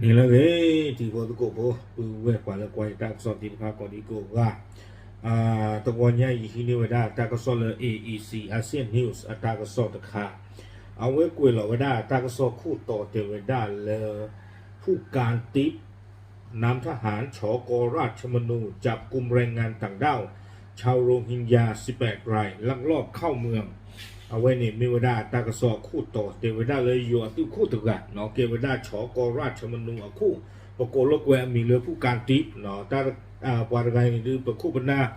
နံၤလၢအဂ့ၤ တံၤဖိသကိးဖိ ပုၢ်ဝဲၢ်ပှၤလၢကွၢ်ယတၢ်ကစီၣ်သ့ၣ်တဖၣ်ကိးဒံကိးဂၤ, တဂီၤညါအံၤဟံးန့ၢ်ဝဲဒၣ်တၢ်ကစီၣ်လၢ A E C Asian News အတၢ်ကစီၣ်တခါ, အဝဲကွဲးလီၤဝဲဒၣ်တၢ်ကစီၣ်ခိၣ်တီတဲဝဲဒၣ်လၢ ผู้การติ๊บ นำทหาร ฉ.ก.ราชมนู จับกุมแรงงานต่างด้าว ชาวโรฮิงญา สิบแปดราย ลักลอบเข้าเมือง အဝဲန့ၣ်မ့ၢ်ဝဲဒၣ်တၢ်ကစီၣ်အခိၣ်တီတဲဝဲဒၣ်လၢယိၤအသုးခိၣ်တဂၤ ကဲဝဲဒၣ် ฉ.ก.ราชมนู အခိၣ်, ပကိးလၢကွဲးအမံၤလၢ ผู้การติ๊บ ပှၤတဂၤအံၤန့ၣ်ဒုး ပခိၣ်ပနၢ်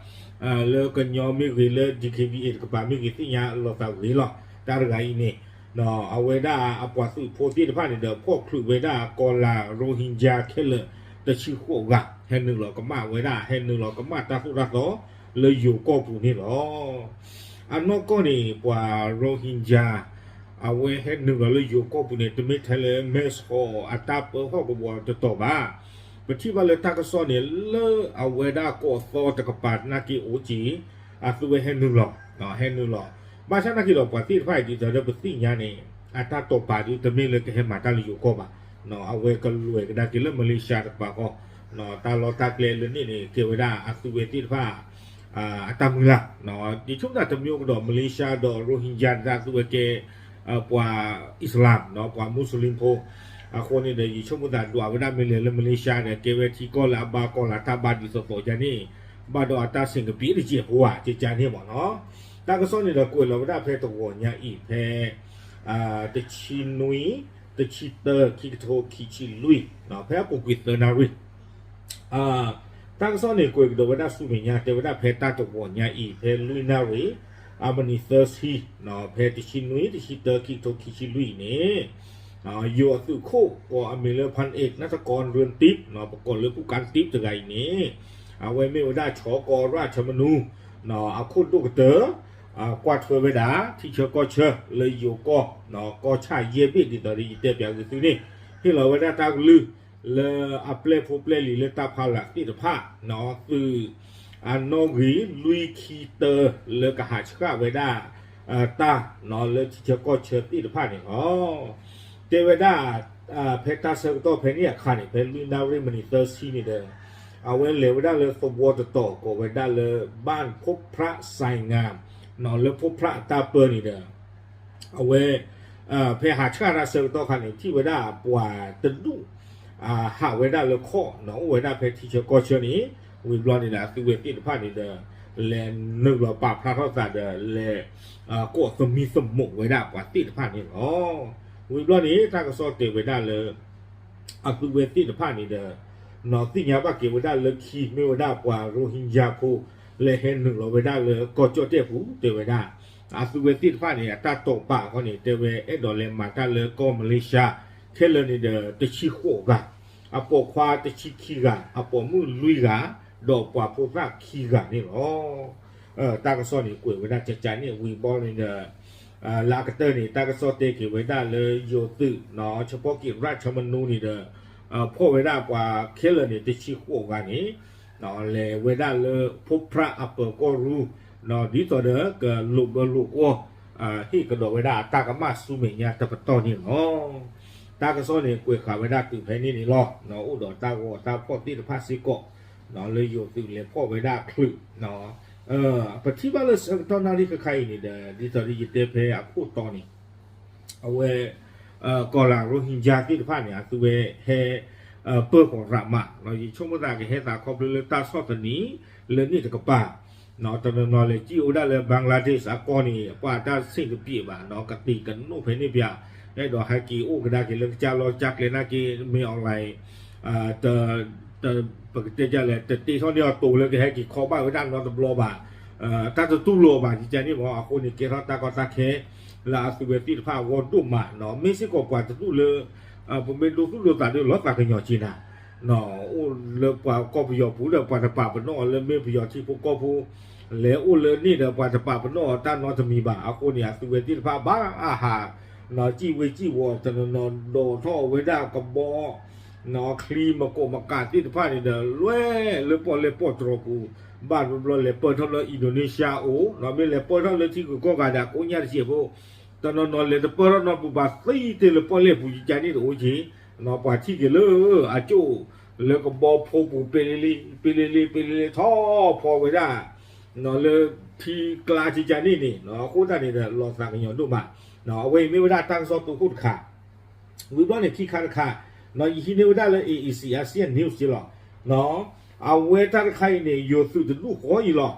လၢကညီမ့ၢ်ဂ့ၤ လၢ D K B A တကပၤမ့ၢ်ဂ့ၤ သ့ၣ်ညါလိာ်သးဂ့ၤလီၤ. တၢ်တဂၤအံၤန့ၣ် အဝဲဒၣ်အပှၤသုးဖိသ့ၣ်တဖၣ်န့ၣ်ဒီး ဖီၣ်ချုးဝဲဒၣ်ကီၤလၤ ရိဟင်ဂျာ ခဲလၢာ်တဆံဃိးဂၤ ဟဲနုာ်လီၤကမၣ်ဝဲဒၣ် ဟဲနုာ်လီၤကမၣ်တၢ်သိၣ်တၢ်သီလၢယိၤကီၢ်ပူၤန့ၣ်လီၤ. အနီၢ်ကီၢ်န့ၣ် ပှၤရိဟင်ဂျာ အဝဲဟဲနုာ်လီၤလၢယိၤကီၢ်ပူၤန့ၣ် တမ့ၢ်ထဲလၢမဲၢ်ဆီးအတၢ်ပၢဟီၣ်ကဝီၤတတီၤဘၣ်. ပထံၣ်ဘၣ်လၢတၢ်ကစီၣ်န့ၣ် လၢအဝဲဒၣ်ကီၢ်သီတကပၤနာ်က့အိၣ်က့ၤ အသုဝဲဟဲနုာ်လီၤ, ဟဲနုာ်လီၤ. ဘၣ်ဆၣ်နာ်က့ဒီး ပှၤသ့ၣ်တဖၣ်အံၤဒ်သိးဒီးပသ့ၣ်ညါန့ၣ် အတၢ်တိာ်ပာ်ဒုးတမ့ၢ်လၢကဟဲမၤတၢ်လၢယိၤကီၢ်ဘၣ်. အဝဲကလဲၤကဒါက့ၤလၢ Malaysia တကပၤဃီ, တၢ်လီၢ်တၢ်ကျဲလၢန့ၣ်န့ၣ် ကဲဝဲဒၣ်အသုဝဲသ့ၣ်တဖၣ် အတၢ်မုၢ်လၢ်, ယဆိကမိၣ်တမံၤကဒီး Malaysia ဒီး ရိဟင်ဂျာ ဒၣ်အသုဝဲကဲ ပှၤအံၣ်စလၢမ် ပှၤမူစလ့ၣ်ဖိ, အဃိန့ၣ်ဒီး ယဆိကမိၣ်သးဒွးဝဲဒၣ်မ့ၢ်လဲၤလၢ Malaysia ဒီး ကဲဝဲထံကီၢ်လၢအဘါကီၢ်လၢတၢ်ဘါဒ်သိးသိးယါန့ၣ်, ဘၣ်ဒီးအတၢ်ဆ့ၣ်ကပံးတစဲးဖိဧါ ကကန့ၣ်မ့ၢ်နီၤ. တၢ်ကစီၣ်န့ၣ်ဒီးကွဲးလီၤဝဲဒၣ်ဖဲတဂီၤညါအံၤဖဲ တဆံနွံ, တဆံတၢ, ခံကထိခံဆံလွံၢ်, ဖဲအပူၤကွံာ်သၢနၣ်ရံၣ် တၢ်ကစီၣ်န့ၣ်ကွဲးကဒီးဝဲဒၣ်ဆူမဲာ်ညါ တဲဝဲဒၣ်ဖဲတၢ်တဂီၤညါအံၤ ဖဲလွံၢ်နၣ်ရံၣ် အမံးနံးသၢဆံ, ဖဲတဆံနွံ, တဆံတၢ, ခံကထိခံဆံလွံၢ်အံၤန့ၣ်, ယိၤအသုးခိၣ်ကိးအမံၤလၢ พันเอก นัฐกร เรือนติ๊บ ပကိးလၢ ผู้การติ๊บ တဂၤအံၤန့ၣ်, အဝဲမ့ၢ်ဝဲဒၣ် ฉ.ก.ราชมนู အခိၣ်ဒိၣ်ကတၢၢ် ကွၢ်ထွဲဝဲဒၣ် ထံဆၢကီၢ်ဆၢ လၢယိၤကီၢ်, ကီၢ်ဆၣ်ယဲၢ်ဘ့ၣ်ဒ်သိးဒီးယတဲပၠးဂ့ၤသုန့ၣ်, ဟ့ၣ်လီၤဝဲဒၣ်တၢ်ကလုၢ် လၢအပျဲၢ်ဖိပျဲၢ်လံၤလၢတၢ်ဖးလၢ်သ့ၣ်တဖၣ်, သုးအနီၣ်ဂံၢ်လွံၢ်ခံတၢ လၢကဟးဆှၣ်ဝဲဒၣ် တၢ်လၢထံဆၢကီၢ်ဆၢသ့ၣ်တဖၣ်န့ၣ်လီၤ. တဲဝဲဒၣ် ဖဲတၢ်ဆၢကတီၢ်ဖဲန့ၣ်အခါန့ၣ် ဖဲလွံၢ်နၣ်ရံၣ်မံးနံးသၢဆံန့ၣ်ဒီး အဝဲလဲၤဝဲဒၣ်လၢသဝီတတီၤ ကိးဝဲဒၣ်လၢ บ้านพบพระทรายงาม လၢ พบพระ အတၢ်ပၢန့ၣ်ဒီး အဝဲ ဖဲဟးဆှၣ်တၢ်ဆၢကတီၢ်ခါန့ၣ် ထံၣ်ဝဲဒၣ်ပှၤတဒူၣ် ဟးဝဲဒၣ်လၢခီၣ် အိၣ်ဝဲဒၣ်ဖဲထံဆၢကီၢ်ဆၢန့ၣ်, ဝံၤဘျီန့ၣ်ဒီး အသုဝဲသ့ၣ်တဖၣ်န့ၣ်ဒီး လဲၤနုာ်လီၤပာ်ဖျါထီၣ်သးဒီးလဲၤ ကိးသမံသမိးဝဲဒၣ်ပှၤသ့ၣ်တဖၣ်န့ၣ်လီၤ. ဝံၤဘျီန့ၣ် တၢ်ကစီၣ်တဲဝဲဒၣ်လၢ အသုဝဲသ့ၣ်တဖၣ်န့ၣ်ဒီး နီၢ်သ့ၣ်ညါဘၣ်က့ၤဝဲဒၣ်လၢခံမ့ၢ်ဝဲဒၣ်ပှၤရိဟင်ဂျာဖိ လၢဟဲနုာ်လီၤဝဲဒၣ်လၢကီၢ်ကၠီၣ်တဲၣ်ပူၤ တဲဝဲဒၣ် အသုဝဲသ့ၣ်တဖၣ်န့ၣ် အတၢ်တိာ်ပာ်အဂီၢ်န့ၣ် တဲဝဲအဲၣ်ဒိးလဲၤမၤတၢ်လၢကီၢ်မလ့ၡါ ခဲလၢာ်န့ၣ်ဒီး တဆံဃိးဂၤ, အပိာ်ခွါတဆံခံဂၤ, အပိာ်မုၣ်လွံၢ်ဂၤ, ဒီးပှၤဖိသၣ်ခံဂၤန့ၣ်လီၤ. တၢ်ကစီၣ်န့ၣ်ကွဲးဝဲဒၣ်ကကန့ၣ် ဝံၤဘျီန့ၣ်ဒီး လၢအကတၢၢ်န့ၣ် တၢ်ကစီၣ်တဲက့ၤဝဲဒၣ်လၢယိၤသုး နီၢ် เฉพาะกิจราชมนู န့ၣ်ဒီး ဖီၣ်ဝဲဒၣ်ပှၤခဲလၢာ်န့ၣ် တဆံဃိးဂၤန့ၣ် လဲၤဝဲဒၣ်လၢ พบพระ အပၢၤကီၢ်ရူၢ် ဒ်သိးဒီးကလိာ်ဘၢလိာ်ကွီၢ် ဟ့ၣ်ကဒီးဝဲဒၣ်အတၢ်ကမၣ်ဆူမဲာ်ညါတပတီၢ်န့ၣ်လီၤ. တၢ်ကစီၣ်န့ၣ်ကွဲးဃာ်ဝဲဒၣ်တုၤဖဲန့ၣ်န့ၣ်လီၤ. အိၣ်ဒီးတၢ်ဂီၤတၢ်ဖီၣ်သ့ၣ်တဖၣ်စ့ၢ်ကီး လၢယိၤသုးလဲၤဖီၣ်ဝဲဒၣ်ချုး ပထံၣ်ဘၣ်လၢဆၢကတီၢ်နၣ်ရံၣ်ခဲခါအံၤန့ၣ်ဒီး ဒ်သိးဒီးယတဲဖဲအခိၣ်တီန့ၣ် အဝဲ ကီၤလၤရိဟင်ဂျာသ့ၣ်တဖၣ်န့ၣ် အသုဝဲဟဲ ပၢၢ်ဃီၤရးမး ယဆိကမိၣ်သးကဟဲသးခီဖျိလၢတၢ်ဆီၣ်သနံး လၢန့ၣ်တကပၤ တနီၤနီၤလဲၤစံၣ်အိၣ်ဝဲဒၣ်လၢ Bangladesh အကီၢ်န့ၣ် ပှၤတၢ်ဆ့ၣ်ကပံးဘၣ် ကသံၣ်ကနိၣ်ဖဲန့ၣ်ပၠး အဲၣ်ဒိးဟဲက့ၤအိၣ်ကဒါက့ၤလၢကစၢ်လီၢ်ကစၢ်ကျဲနာ်က့ မ့ၢ်အီၣ်လဲၣ် ပကတဲဒ်လဲၣ် တတ့ထီၣ်န့ၢ်အီၤတိၤလၢကဟဲက့ၤခီဘၣ်ဝဲဒၣ်နီတဘျီဘၣ် တၢ်တတူၢ်လိာ်အီၤဘၣ် ယကန့ၣ်မ့ၢ် အဃိန့ၣ် ကဲထီၣ်တၢ်ကီတၢ်ခဲ လၢအသုဝဲသ့ၣ်တဖၣ်အဂီၢ်ဒိၣ်မးနီၤ မ့ၢ်စ့ၢ်ကီးပှၤတဒူၣ်လၢ ပမ့ၢ်ဒိသူၣ်ဒိသးဒီးလီၤသးကညီၤက့ၤနၤ အိၣ်လၢပှၤကီၢ်ပယီၤပူၤဒီးပှၤတပာ်ပနီၣ်အီၤလၢမ့ၢ်ပယီၤထံဖိကီၢ်ဖိ လဲၤအိၣ်လၢန့ၣ်ဒီးပှၤတပာ်ပနီၣ်အီၤတၢ်နီတမံၤဘၣ် အဃိန့ၣ် အသုဝဲသ့ၣ်တဖၣ်ဘၣ်အဟး နီၤ စံၣ်ဝ့စံၣ်ဝီၤ တနီၤနီၤဒိးထီၣ်ဝဲဒၣ်ကဘီ နီၤ ချံမကိးမကးသ့ၣ်တဖၣ်န့ၣ်ဒီး လွဲၢ်လၢပီၣ်လဲၣ်ပီၣ်တြီၤပူၤ ဘၣ်တဘျီလဲၤပၢၢ်ထီၣ်လၢ Indonesia အိၣ် နီၤ မ့ၢ်လဲၤပၢၢ်ထီၣ်လၢထံဂုၤကီၢ်ဂၤဒီးကိးညါတစဲးဖိ တနီၤနီၤလဲၤတပၢၢ်ထီၣ်နီတပူၤဘၣ်သံတ့ၢ်လၢပီၣ်လဲၣ်ပူၤ ယကန့ၣ်တအိၣ်က့ၤ ပှၤထံၣ်က့ၤလၢအကၠိၣ်လၢကဘီဖိပူၤ ပ့လ့လ့ ပ့လ့လ့ ပ့လ့လ့ ထီၣ်ဖီဝဲဒၣ် လၢထံကျါကကန့ၣ်န့ၣ် အဃိသတးန့ၣ်ဒီး လီၤသးကညီၤဒိၣ်မး. အဝဲအံၤမ့ၢ်ဝဲဒၣ်တၢ်ကစီၣ်တိခိၣ်တခါ ဝံၤဘျီန့ၣ် ခံခါတခါ ယဟံးန့ၢ်ဝဲဒၣ်လၢ A E C Asian News က့လီၤ. အဝဲတၢ်တခါအံၤန့ၣ် ယိၤသုးတဒူၣ်ဃီအံၤလီၤ.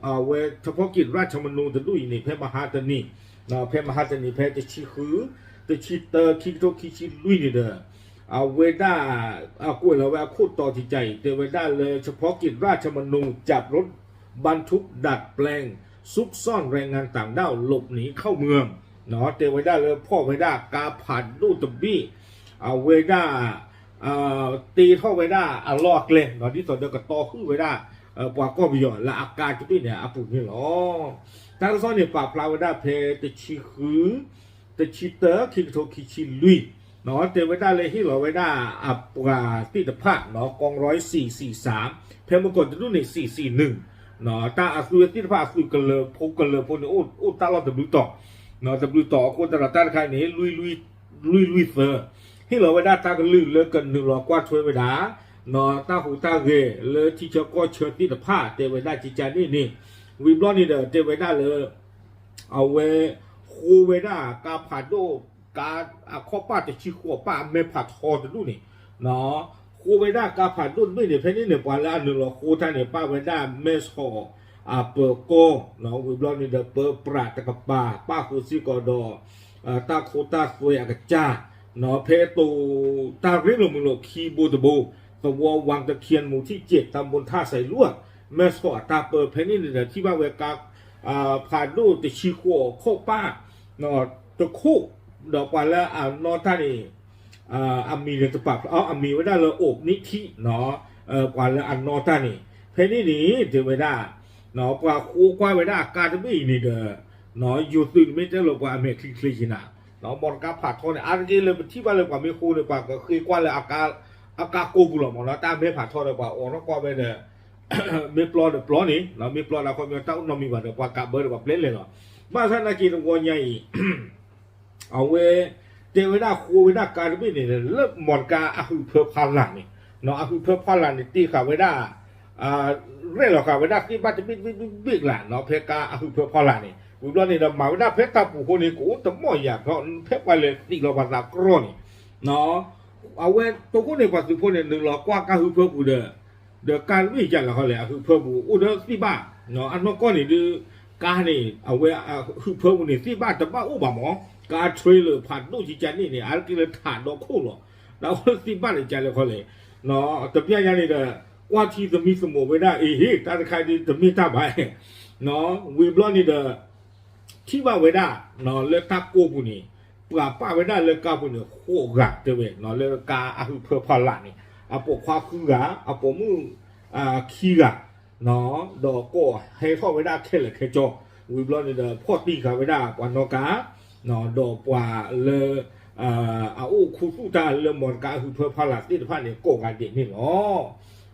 အဝဲ เฉพาะกิจราชมนู တဒူၣ်အံၤန့ၣ် ဖဲမဟါတနံၤ ဖဲမဟါတနံၤ ဖဲတဆံဃု တဆံတၢ ခံကထိခံဆံလွံၢ်န့ၣ်ဒီး အဝဲဒၣ် အကွဲးလီၤဝဲအခိၣ်တီတကးအံၤ တဲဝဲဒၣ်လၢ เฉพาะกิจราชมนู จับรถบรรทุกดัดแปลง ซุกซ่อนแรงงานต่างด้าวหลบหนีเข้าเมือง တဲဝဲဒၣ်လၢဖီၣ်ဝဲဒၣ်ကါဖးဒိၣ်တဘ့ၣ် အဝဲဒၣ် တ့ထီၣ်ဝဲဒၣ်အလီၢ်အကျဲ ဒ်သိးဒီးကတီၤဟုၣ်ဝဲဒၣ် ပှၤကီၢ်ပယီၤလၢအကါတဘ့ၣ်န့ၣ်အပူၤန့ၣ်လီၤ. တၢ်ကစီၣ်န့ၣ် ပာ်ဖျါဝဲဒၣ်ဖဲတဆံဃု တဆံတၢ ခံကထိခံဆံလွံၢ် တဲဝဲဒၣ်လၢဟ့ၣ်လီၤဝဲဒၣ်အပှၤသ့ၣ်တဖၣ် กองร้อยสี่สี่สาม ဖဲမုၢ်ကီၢ်တဒူၣ်န့ၣ် สี่สี่หนึ่ง တၢ်အသုးသ့ၣ်တဖၣ်အသုးကလၢၤဖိကလၢၤဖိန့ၣ် အိၣ်တၢ်လီၢ်တဘျုးတီၤ တဘျုးတီၤအဃိသတးဒီးတၢ်တခါအံၤန့ၣ် လွံၢ်လွံၢ်သၢ ဟ့ၣ်လီၤဝဲဒၣ်တၢ်ကလုၢ်လၢကနုာ်လီၤကွၢ်ထွဲဝဲဒၣ် တၢ်ဟူးတၢ်ဂဲၤလၢထံဆၢကီၢ်ဆၢသ့ၣ်တဖၣ် တဲဝဲဒၣ်ကကန့ၣ်န့ၣ် ဝံၤဘျီန့ၣ်ဒီးတဲဝဲဒၣ်လၢ အဝဲ ဃိဝဲဒၣ်ကါဖးဒိၣ် ကါအခီၣ်ပၣ်တဆံဃိးပၣ်အမဲဖးထီတဒူၣ်န့ၣ် ဃိဝဲဒၣ်ကါဖးဒိၣ်တဘ့ၣ်န့ၣ် ဖဲန့ၣ်န့ၣ် ပှၤလၢအနုာ်လီၤဃိတၢ်န့ၣ် ပၣ်ဝဲဒၣ်မဲၢ်ဆီးအပၢၤကီၢ် ဝံၤဘျီန့ၣ်ဒီး ပၢပြးတကပၤ ပၣ်ဃုာ်စ့ၢ်ကီးဒီး တၢ်ခိတၢ်သွဲအကစၢ် ဖဲတိၤတၢ်ရ့လိာ်မုာ်လိာ်ခံဘိတဘိ သဝီ วังตะเคียน หมู่ที่เจ็ด ตำบลท่าไซลวด မဲၢ်ဆီးအတၢ်ပၢ ဖဲန့ၣ်န့ၣ်ဒီး ထံၣ်ဘၣ်ဝဲကါ ဖးဒိၣ်တဆံဃိးခီၣ်ပၣ် တခိၣ် ဒီးပှၤလၢအနီၣ်တၢ်န့ၣ် အမံၤန့ၣ်တပာ်ဖျါ အမံၤဝဲဒၣ်လၢ အိးနံၣ်ထံၣ် ပှၤလၢအနီၣ်တၢ်န့ၣ် ဖဲန့ၣ်န့ၣ် တဲဝဲဒၣ် ပှၤဃိကွၢ်ဝဲဒၣ်အကါတဘ့ၣ်အံၤန့ၣ်ဒီး ယိၤသုးန့ၣ်မ့ၢ်တဲလီၤပှၤအမဲာ်ချံချ့ယံၤနၤ မီတကါဖးထီန့ၣ် အါတက့ၢ်လၢပထံၣ်ဘၣ်လၢပှၤမ့ၢ်ဃိန့ၣ် ပှၤကဃ့ကွၢ်လၢ အကါကိးပူၤလီၤမးနီၤ တၢ်မဲာ်ဖးထီဒီးပှၤအိးထီၣ်ကွၢ်ဝဲဒီး မ့ၢ်ပျီဒီးပျီန့ၣ် မ့ၢ်ပျီဒီးခီပညီတၢ်အိၣ်နီတမံၤဘၣ်ဒီး ပှၤကးဘၢဒီးပှၤပျဲလဲၤလီၤ. ဘၣ်ဆၣ်သနာ်က့တဝီညါအံၤ အဝဲ တဲဝဲဒၣ်ဃိဝဲဒၣ်ကါတဘ့ၣ်န့ၣ် လၢမီတကါအဟုးဖၢဖီလာ်န့ၣ် အဟုးဖၢဖီလာ်န့ၣ် တ့ဃာ်ဝဲဒၣ် ရဲၣ်လီၤဃာ်ဝဲဒၣ်သ့ၣ်ဘၣ်တဘ့ၣ်တဘ့ၣ်တဘ့ၣ်လၢ်နီၤ ဖဲကါအဟုးဖၢဖီလာ်န့ၣ် ဝံၤဘျီန့ၣ်ဒီး မၤဝဲဒၣ်ဖဲတၢ်ပူၤဃိန့ၣ် ကအိၣ်တမီၢ်ယၤ ဖဲပှၤလဲၤသံးလီၤပှၤသးကြီၢ်န့ၣ် အဝဲတိခိၣ်န့ၣ် ပှၤသုးဖိန့ၣ် နုာ်လီၤကွၢ်ကါဟုးဖၢပူၤဒီး ဒီးကါတဘ့ၣ်ယၤလၢခီလဲၣ် အဟုးဖၢပူၤ အိၣ်ဒီးသ့ၣ်ဘၣ် အနီၢ်ကီၢ်န့ၣ်ဒုး ကါန့ၣ် အဝဲအဟုးဖၢပူၤန့ၣ် သ့ၣ်ဘၣ်တဘၣ်အိၣ်ဘၣ်မး ကါ trailer ဖးဒိၣ်ကကန့ၣ်န့ၣ် အါတက့ၢ်လၢထးဒီခိၣ်လီၤ ဒီးအိၣ်သ့ၣ်ဘၣ်န့ၣ်ကလဲၣ်ခီလဲၣ် တဘျီညါန့ၣ်ဒီး ကွၢ်ထံသမံသမိးဝဲဒၣ် အ့ဟ့ၣ် တၢ်တခါဒုးတမ့ၢ်တၢ်ဘၣ် ဝံၤဘျီန့ၣ်ဒီး ထံၣ်ဘၣ်ဝဲဒၣ် လၢတၢ်ကိးပူၤန့ၣ် ပှၤပာ်ဝဲဒၣ်လၢကါပူၤန့ၣ် ဃိးဂၤတဲဝဲ လၢကါအဟုးဖၢဖီလာ်န့ၣ် အပိာ်ခွါဃုဂၤ အပိာ်မုၣ် ခံဂၤ ဒီးကိးဟဲထီၣ်ဝဲဒၣ်ခဲလၢာ်ခဲဆ့ ဝံၤဘျီန့ၣ်ဒီး ဖီၣ်တံၢ်ဃာ်ဝဲဒၣ်ပှၤနီၣ်ကါ ဒီးပှၤလၢ အအိၣ်ခူသူၣ်တၢ်လၢမီတကါအဟုးဖၢဖီလာ်သ့ၣ်တဖၣ်န့ၣ် ကိးဂၤဒဲးန့ၣ်လီၤ.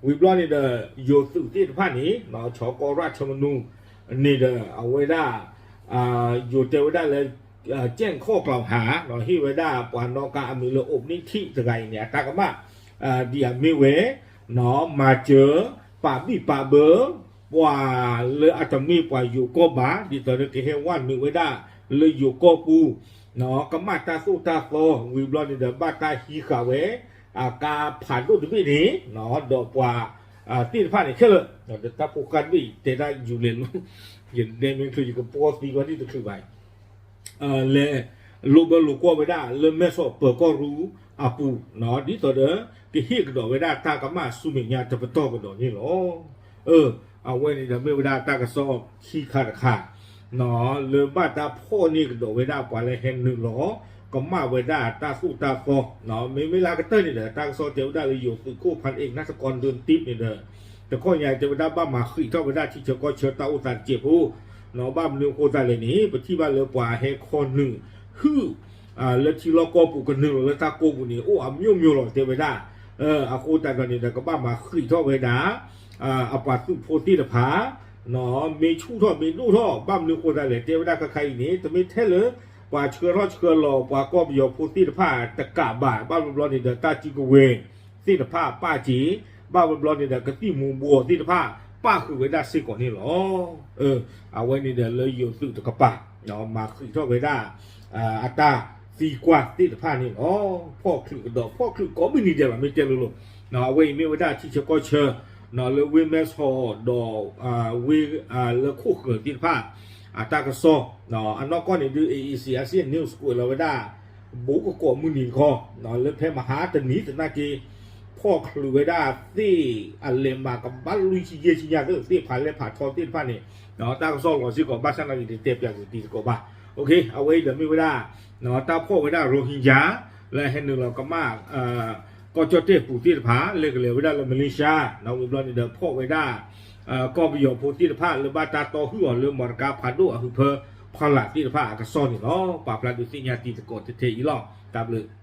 ဝံၤဘျီန့ၣ်ဒီး ယိၤသုးသ့ၣ်တဖၣ်န့ၣ် ချီကီရၣ်ထၢမနူ န့ၣ်ဒီး အဝဲဒၣ် ယိၤတဲဝဲဒၣ်လၢ แจ้งข้อกล่าวหา ဟ့ၣ်ဝဲဒၣ်ပှၤနီၣ်ကါအမံၤလၢ အိးနံၣ်ထံၣ်တဂၤအံၤန့ၣ် အတၢ်ကမၣ် ဒ်အမ့ၢ်ဝဲ မၤစၢၤ ပာ်ဘံၣ်ပာ်ဘၢ ပှၤလၢအတမ့ၢ်ပှၤယိၤကီၢ်ဘၣ် ဒ်သိးဒီးကဟဲဝဲနုာ်ဝဲဒၣ်လၢယိၤကီၢ်ပူၤ ကမၣ်တၢ်သိၣ်တၢ်သီ ဝံၤဘျီန့ၣ်ဒီး ဘၣ်တၢ်ဟံးဃာ်ဝဲ အကါဖးဒိၣ်တဘ့ၣ်န့ၣ် ဒီးပှၤသ့ၣ်တဖၣ်န့ၣ်ခဲလၢာ် တၢ်ဖိဃၢ်တဘ့ၣ် တဲဒၣ်ယူၤလဲၤလူၤ ယဒဲမ့ၢ်ချုး ယကပီသံကွၢ်ဒ်တချုးဘၣ် လဲၤလိာ်ဘၢလိာ်ကွီၢ်ဝဲဒၣ်လၢမဲၢ်ဆီးပၢၤကီၢ်ရူၢ်အပူၤ ဒ်သိးဒီး ကဟ့ၣ်ကဒီးဝဲဒၣ်တၢ်ကမၣ်ဆူမဲာ်ညါတပတီၢ်ကဒီးန့ၣ်လီၤ. အဝဲန့ၣ်ဒီးမ့ၢ်ဝဲဒၣ်တၢ်ကစီၣ်ခံခါတခါ လၢဘၣ်တၢ်ဖီၣ်န့ၢ်ကဒီးဝဲဒၣ်ပှၤလၢဟဲနုာ်လီၤ ကမၣ်ဝဲဒၣ်တၢ်သိၣ်တၢ်သီ မ့မ့ၢ်လၢအကတၢၢ်န့ၣ်ဒီး တၢ်ကစီၣ်တဲဝဲဒၣ်လၢယိၤသုးခိၣ် ဖၣ်အ့ၣ် နၢ်သကီဒုတံၣ်န့ၣ်ဒီး တခီညါတဲဝဲဒၣ်ဘၣ်မၤဃံးထီၣ်ဝဲဒၣ်ထံဆၢကီၢ်ဆၢတၢ်အိၣ်သးတစဲးဖိ ဘၣ်မနုၤအဃိသတးလဲၣ်န့ၣ် ပထံၣ်ဘၣ်လၢပှၤဟဲခီနုာ်ဟုၣ် လၢထံလီၢ်ကီၢ်ပူၤကနုာ်လီၤလၢတၢ်ကိးပူၤန့ၣ် အိၣ်အမျိုးမျိုးလီၤတဲဝဲဒၣ် အဃိသတးဒီးန့ၣ်ဒီး ကဘၣ်မၤဃံးထီၣ်ဝဲဒၣ် အပှၤသုးဖိသ့ၣ်တဖၣ် မ့ၢ်ဆူၣ်ထီၣ်မ့ၢ်ဒိၣ်ထီၣ် ဘၣ်မနုၤအဃိသတးလဲၣ် တဲဝဲဒၣ်ခါခါအံၤန့ၣ် တမ့ၢ်ထဲလၢ ပှၤဆှၢထီၣ်ဆှၢလီၤ ပှၤကီၢ်ပယီၤဖိသ့ၣ်တဖၣ်တကးဘၣ် ဘၣ်ဘျီဘျီန့ၣ်ဒီး တၢ်စုကဝဲၤသ့ၣ်တဖၣ်ပာ်စ့ၤ, ဘၣ်ဘျီဘျီန့ၣ်ဒီး ကသံၣ်မူၤဘှီးသ့ၣ်တဖၣ် ပာ်ဃုာ်ဝဲဒၣ်စ့ၢ်ကီးန့ၣ်လီၤ. အဝဲန့ၣ်ဒီးလၢယိၤသုးတကပၤ မၤဃံးထီၣ်ဝဲဒၣ် အတၢ်သံကွၢ်သ့ၣ်တဖၣ်န့ၣ်လီၤ. ဖီၣ်ချုးကဒီး ဖီၣ်ချုးကိးမုၢ်နံၤဒဲးလီၤ မ့ၢ်တဲလိၤလိၤ, အဝဲအံၤမ့ၢ်ဝဲဒၣ်ထံဆၢကီၢ်ဆၢ လၢဝ့ၢ်မဲၢ်ဆီးဒီး ဝ့ၢ်လၢခိၣ်ဃၢၤသ့ၣ်တဖၣ် အတၢ်ကစီၣ်, အနီၢ်ကီၢ်န့ၣ်ဒုး A A C Asia News ကွဲးလီၤဝဲဒၣ် ဘူးကကိးမုၢ်နံၤတခီ လၢဖဲမဟါတနံၤသနာ်က့ ဖီၣ်ချုးဝဲဒၣ်သ့ၣ်အလဲၤမးကဘၣ်လွံၢ်ဆံယဲၢ်ဆံညါသ့ၣ် သ့ၣ်ဖးလဲၢ်ဖးထီသ့ၣ်တဖၣ်န့ၣ် တၢ်ကစီၣ်လီၤစ့ၢ်ကီး ဘၣ်ဆၣ်နာ်က့ တတဲပၠးကွံာ်တံၤသကိးဘၣ်. အဝဲအံၤဒီးမ့ၢ်ဝဲဒၣ် တၢ်ဖီၣ်ဝဲဒၣ် Rohingya လၢဟဲနုာ်လီၤကမၣ် ကီၢ်ကၠီၣ်တဲၣ်ပူၤသ့ၣ်တဖၣ် လဲၤကလဲၤဝဲဒၣ်လၢ Malaysia နီၢ်ဝံၤဘျီန့ၣ်ဒီး ဖီၣ်ဝဲဒၣ် ကီၢ်ပယီၤဖိသ့ၣ်တဖၣ်လၢဘၣ်တၢ်တီၢ်ဟုၣ်အီၤလၢ မီတကါဖးဒိၣ်အဟုဖၢဖီလာ်သ့ၣ်တဖၣ်အကစီၣ်န့ၣ်လီၤ. ပာ်ဖျါဒုးသ့ၣ်ညါတံၤသကိးထဲအံၤလီၤ. တၢ်ဘျုး